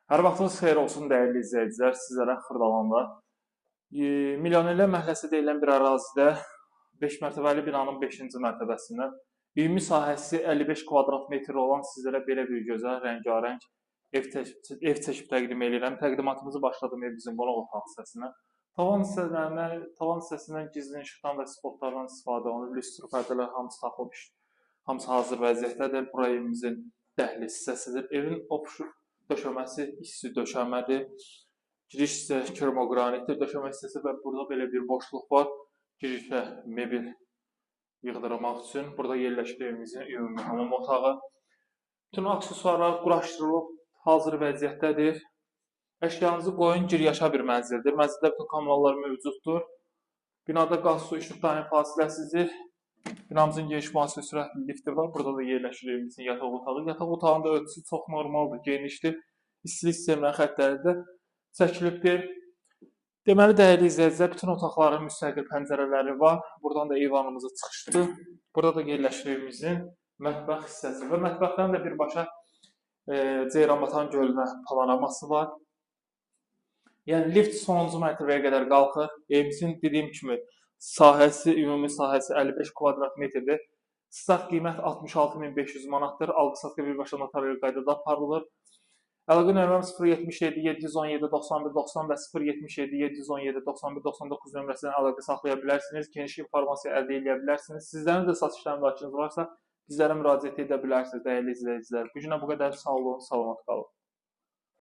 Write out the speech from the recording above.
Hər vaxtınız xeyir olsun dəyərli izləyicilər, sizlərə Xırdalanda Milyonərlər məhəlləsi deyilən bir ərazidə 5 mərtəbəli binanın 5-ci mərtəbəsindən ümumi sahəsi 55 kvadrat metr olan sizlərə belə bir gözəl rəngarəng ev çəkib təqdim edirəm. Təqdimatımızı başladım evimizin qonaq otağı hissəsindən. Tavan hissəsindən gizlin işıqdan və spotlardan istifadə olunur. Lüstr pərdələr hamısı taxılıb, hamısı hazır vəziyyətdədir. Bura evimizin dəhliz hissəsidir. Evin opşu döşəməsi isti döşəmədir. Giriş hissə kermoqranitdir, döşəmə hissəsi və burada belə bir boşluq var. Girişə mebel yığdırmaq üçün. Burada yerləşir evimizin ümumi hamam otağı. Bütün aksesuarlar quraşdırılıb, hazır vəziyyətdədir. Əşyanızı qoyun, gir yaşa bir mənzildir. Mənzildə bütün kommunallar mövcuddur. Binada qaz, su, işıq daim fasiləsizdir. Binamızın geniş mühasibə sürətli lifti var. Burada da yerləşir evimizin yataq otağı. Yataq otağının da ölçüsü çox normaldır, genişdir. İstilik sisteminin xəttləri də çəkilibdir. Deməli, dəyərli izləyicilər, bütün otaqların müstəqil pəncərələri var. Buradan da eyvanımıza çıxışdır. Burada da yerləşir evimizin mətbəx hissəsi və mətbəxdən də birbaşa Ceyranbatan gölünə panoraması var. Yəni, lift sonuncu mərtəbəyə qədər qalxır. Evimizin dediyim kimi sahəsi, ümumi sahəsi 55 kvadrat metrdir. Start qiymət 66.500 manatdır. Alqı-satqı birbaşa notarial qaydada aparılır. Əlaqə nömrəm 077 717 91 90 və 077 717 91 99 nömrəsindən əlaqə saxlaya bilərsiniz. Geniş informasiya əldə edə bilərsiniz. Sizlərin də satış əmlakınız varsa, bizlərə müraciət edə bilərsiniz, dəyərli izləyicilər. Bu günə bu qədər. Sağ olun, salamat qalın.